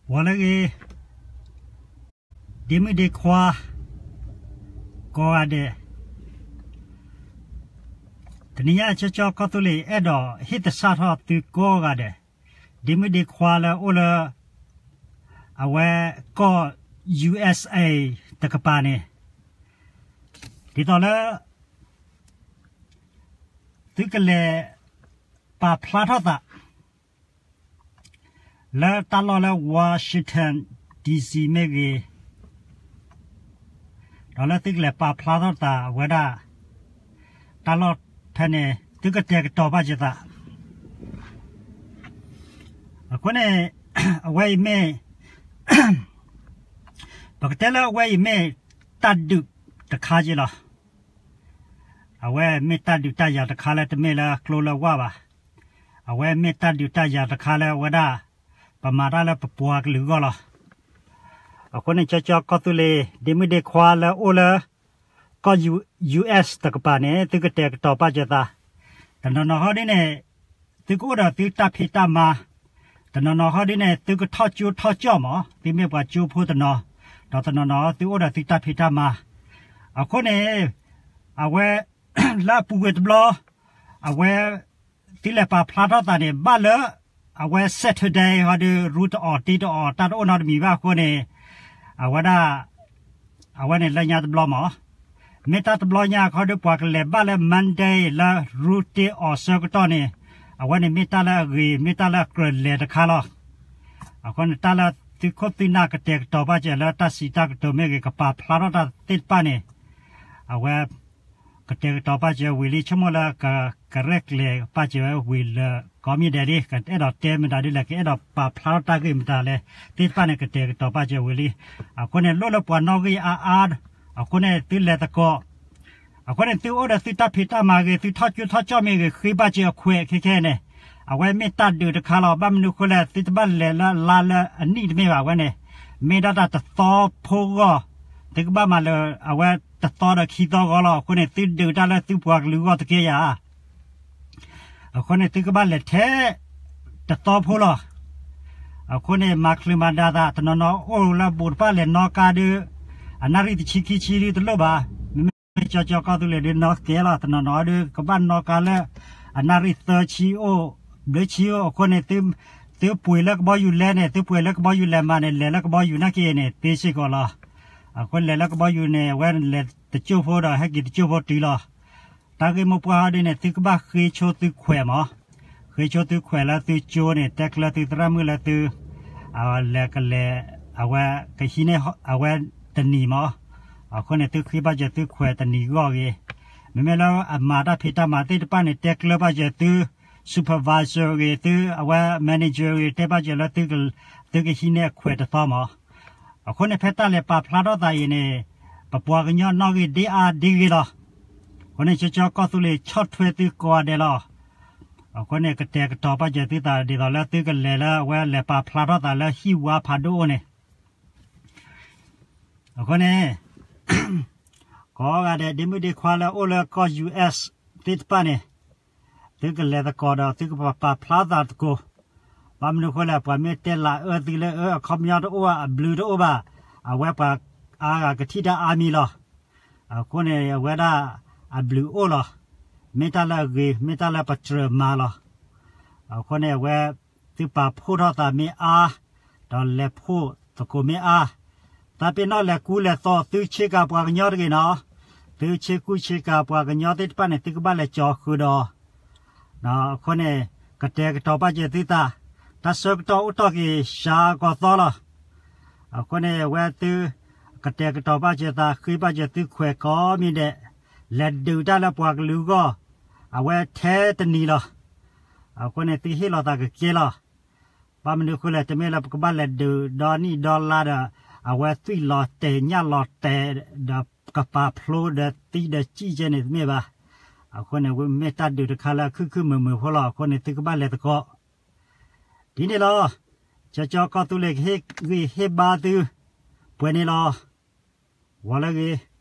ဂီၤလၢအဂ့ၤ, ဒ့မုၣ်ဒ့ခွါ ကိးဂၤဒဲး, တနံၤညါကၠီကၠီကီၢ်သူလ့ၤ အဲၣ်ဒိးဟ့ၣ်သဆၣ်ထီၣ်သုကိးဂၤဒဲး, ဒ့မုၣ်ဒ့ခွါလၢအိၣ်လၢ အဝဲကီၢ် ယူၢ်အ့ၣ်စ့ၣ် တကပၤန့ၣ်, ဒ်သိးလၢ သုကလဲၤပာ်ဖျါထီၣ်သး လၢတၢ်လီၢ်လၢ Washington D C မ့ၢ်ဂ့ၤ, ဒီးလၢသုကလဲၤပာ်ဖျါထီၣ်သးအဝဲဒၣ် တၢ်လီၢ်ဖဲန့ၣ် သုကတဲာ်ကတီၤဘၣ်က့ၤသး. အဃိန့ၣ် အဝဲအံၤမ့ၢ် ပကတဲလၢအဝဲအံၤမ့ၢ် တၢ်ဒုးတခါက့ၤလီၤ. အဝဲမ့ၢ်တၢ်ဒုးတၢ်ယၤတခါလၢတမ့ၢ်လၢကျိလၢဝၢ်ဘၣ်. အဝဲမ့ၢ်တၢ်ဒုးတၢ်ယၤတခါလၢအဝဲဒၣ် ပမၤတၢ်လၢပပှၤကလုာ်အဂီၢ်လီၤ. အဃိန့ၣ် ကၠီကၠီကီၢ်သူလ့ၤ ဒ့မုၣ်ဒ့ခွါလၢအိၣ်လၢ ကီၢ် ယူၢ်အ့ၣ်စ့ၣ် တကပၤန့ၣ် သုကတဲာ်ကတီၤဘၣ်က့ၤသး. တနီၤနီၤဟီဒ်န့ၣ် သုကအိၣ်ဒီးသုတၢ်ဖံးတၢ်မၤ, တနီၤနီၤဟီဒ်န့ၣ် သုကထီၣ်ကၠိထီၣ်ကၠီၣ်မး, သုမ့ၢ်ပှၤကၠိဖိတနီၤ, ဒီးတနီၤနီၤသုအိၣ်ဒီးသုတၢ်ဖံးတၢ်မၤ. အဃိန့ၣ် အဝဲ လၢအပူၤကွံာ်တဘျီ အဝဲ သုလဲၤပာ်ဖျါထီၣ်သးန့ၣ် ဘၣ်လၢ အဝဲ Saturday ဟီဒီး ရူတအီၣ် တ့တအီၣ် တၢ်တအိၣ်နီတမံၤဘၣ်အဃိန့ၣ် အဝဲဒၣ် အဝဲန့ၣ်လၢညါတဘျီမး. မ့ၢ်တၢ်တဘျီညါအခီဒီး ပှၤကလဲၤဘၣ်လၢ Monday လၢရူတ့အီၣ်ဆၢကတီၢ်န့ၣ် အဝဲန့ၣ်မ့ၢ်တၢ်လၢအဂ့ၤ မ့ၢ်တၢ်လၢအကြၢးလဲၤတခါလီၤ. အဃိန့ၣ် တၢ်လၢသုခိၣ်သုနၢ်ကတဲာ်ကတီၤဘၣ်စၢၤလၢတၢ်စံးတၢ်ကတိၤမ့ၢ်ဂ့ၤ ကပာ်ဖျါထီၣ်တၢ်သ့ၣ်တဖၣ်န့ၣ် အဝဲ ကတဲာ်ကတီၤဘၣ်စၢၤဝံၤလံ ဆိကမိၣ်လၢ ကရဲၣ်ကျဲၤဘၣ်စၢၤဝဲဝံၤလၢ ကိးမံၤဒဲးဒ် ကအဲၣ်ဒိးတဲမတၤဒ်လဲၣ် ကအဲၣ်ဒိးပာ်ဖျါထီၣ်တၢ်ဂ့ၢ်မတၤလဲၣ် သ့ၣ်တဖၣ်န့ၣ် ကတဲာ်ကတီၤဘၣ်စၢၤဝံၤလံ. အဃိန့ၣ် လိၣ်လၢပှၤနီၣ်ဂံၢ်အါအါ အဃိန့ၣ် သုလဲၤသကိး အဃိန့ၣ် သုအိၣ်ဒီးသုတၢ်ဖံးတၢ်မၤဂ့ၤ သုထီၣ်ကၠိထီၣ်ကၠီၣ်မ့ၢ်ဂ့ၤ ဃ့ဘၣ်စၢၤအခွဲးခဲခဲန့ၣ် အဝဲမ့ၢ်တၢ်ဒုးတခါလီၤ. ဘၣ်မနုၤဃိလဲၣ် သုတဘၣ်လဲၤလၢအလါလၢအနံၣ်တမ့ၢ်ဘၣ် အဝဲန့ၣ် မ့ၢ်ဒၣ်တၢ်တသီဖိဂီၢ် သုကဘၣ်မၤလၢအဝဲတသီဒီးခံသီဂီၢ်လီၤ. အဃိန့ၣ် သုဒုးတၢ်လၢသုပှၤကလုာ်ဂီၢ်တက့ၢ်ယၤ အဃိန့ၣ် သုကဘၣ်လဲၤထဲ တသီဖိလီၤ. အဃိန့ၣ် မၤချုးမၤဒါသး တနီၤနီၤအိၣ်လၢဘူးတဖၣ်လဲၤနီၣ်ကါဒုး အနၣ်ရံၣ်တဆံခံဆံဒုးတလိၣ်ဘၣ်. မ့မ့ၢ်ကၠီကၠီကီၢ်သူလ့ၤဒုးနီၣ်ကဲလီၤ. တနီၤနီၤဒုး ကဘၣ်နီၣ်ကါလၢ အနၣ်ရံၣ်သၢဆံအိၣ် ဘျုးဆံအိၣ် အဃိန့ၣ် သုပှ့ၤလၢကဘီယူၤလဲန့ၣ် သုပှ့ၤလၢကဘီယူၤလဲမးန့ၣ် လဲၤလၢကဘီယူၤနာ်က့န့ၣ် သ့စ့ၢ်ကီးလီၤ. အဃိလဲၤလၢကဘီယူၤန့ၣ် အဝဲလဲၤတကၠိၢ်ဖိဒီး ဟဲက့ၤတကၠိၢ်ဖိတုၤလီၤ. တၢ်ဂ့ၢ်မိၢ်ပှၢ်ဟီဒ်န့ၣ် သုကဘၣ်ဃ့ဆိသုခွဲးမး, ဃ့ဆိသုခွဲးလၢသုကၠိန့ၣ် တဲကျၢသုသရၣ်မုၣ်လၢသု လဲၤကလဲၤ အဝဲကဟံးန့ၢ်အဝဲတနံၤမး. အဃိန့ၣ် သုဃ့ဘၣ်စၢၤသုခွဲးတနံၤဂီၢ်ဂ့ၤ, မ့မ့ၢ်လၢအမၤတၢ်ဖံးတၢ်မၤသ့ၣ်တဖၣ်န့ၣ် တဲကျၢဘၣ်စၢၤသု supervisor ဂ့ၤ သုအဝဲ manager ဂ့ၤ တဲဘၣ်စၢၤလၢ သုကဟံးန့ၢ်အခွဲးတသီမး. အဃိန့ၣ် ဖဲတၢ်လဲၤပာ်ဖျါထီၣ်သးအံၤန့ၣ် ပပှၤကညီနီၣ်ဂံၢ်ဒ်အါဒ်ဂ့ၤလီၤ. အဃိန့ၣ် ကၠီကၠီကီၢ်သူလ့ၤဆီၣ်ထွဲသုကိးဂၤဒဲးလီၤ. အဃိန့ၣ် ကတဲာ်ကတီၤဘၣ်စၢၤသုသး ဒ်သိးလၢသုကလဲၤလၢအဝဲလဲၤပာ်ဖျါထီၣ်သးလၢဟံၣ်ဝါဖးဒိၣ်အိၣ်န့ၣ် အဃိန့ၣ် ကိးဂၤဒဲး ဒ့မုၣ်ဒ့ခွါလၢအိၣ်လၢကီၢ် ယူၢ်အ့ၣ် သ့ၣ်တဖၣ်န့ၣ် သုကလဲၤသကိးဒီး သုကပာ်ဖျါသးသကိး, ဘၣ်မနုၤအဃိလဲၣ် ပှၤမ့ၢ်တဲလၢအၢသုလၢအၢ အခီပညီတအိၣ်ဘၣ် အဘျုးတအိၣ်ဘၣ်, အဝဲပှၤအါဂၤကထံၣ်တၢ်အါမံၤလီၤ. အဃိန့ၣ် အဝဲဒၣ်အဘျုးအိၣ်လီၤ. မ့ၢ်တၢ်လၢအဂ့ၤ မ့ၢ်တၢ်လၢပတြၢၤမၤလီၤ. အဃိန့ၣ် အဝဲသုပာ်ဖှိၣ်ထီၣ်သးမ့ၢ်အါ ဒီးလဲၤဖှိၣ်သကိးမ့ၢ်အါ, သးပ့ၤနီၣ်လဲၤကူလဲၤသီ သုဆ့ကၤပှၤကညီတဂ့ၤနီၤ, သုဆ့ကူဆ့ကၤပှၤကညီသ့ၣ်တဖၣ်န့ၣ် သုကဘၣ်လဲၤကၠီၤဃုာ်ဒီး အဃိန့ၣ် ကတဲာ်ကတီၤဘၣ်စၢၤသုသး, တၢ်ဆၢကတီၢ်အိၣ်တ့ၢ်က့ၤစှၤကီးသီလီၤ. အဃိန့ၣ် အဝဲသု ကတဲာ်ကတီၤဘၣ်စၢၤသး ဃ့ဘၣ်စၢၤသုခွဲးကိးမံၤဒဲး, လဲၤဒုးတၢ်လၢပှၤကလုာ်အဂီၢ်, အဝဲထဲတနံၤလီၤ. အဃိန့ၣ် သုဟ့ၣ်လီၤသးကကဲလီၤ. ဘၣ်မနုၤအဃိလဲၣ် တမ့ၢ်လၢပကဘၣ်လဲၤဒုးဒီနံၣ်ဒီလါဒီး အဝဲသွံၣ်လီၤတဲာ်ညၣ်လီၤတဲာ် ဒီးကပာ်ဖျိဒီးသံဒီးစံၣ်ကဲန့ၣ်တမ့ၢ်ဘၣ်. အဃိန့ၣ် ဝဲမ့ၢ်တၢ်ဒုးတခါလၢအခုၣ်ခုၣ်မုာ်မုာ်ဖိလီၤ. အဃိန့ၣ် သုကဘၣ်လဲၤသကိး ဒ်န့ၣ်လီၤ. ကၠီကၠီကီၢ်သူလ့ၤကဟ့ၣ်ဂံၢ်ဟ့ၣ်ဘါသု ပှဲၤန့ၣ်လီၤ. ဂီၤလၢဂ့ၤ.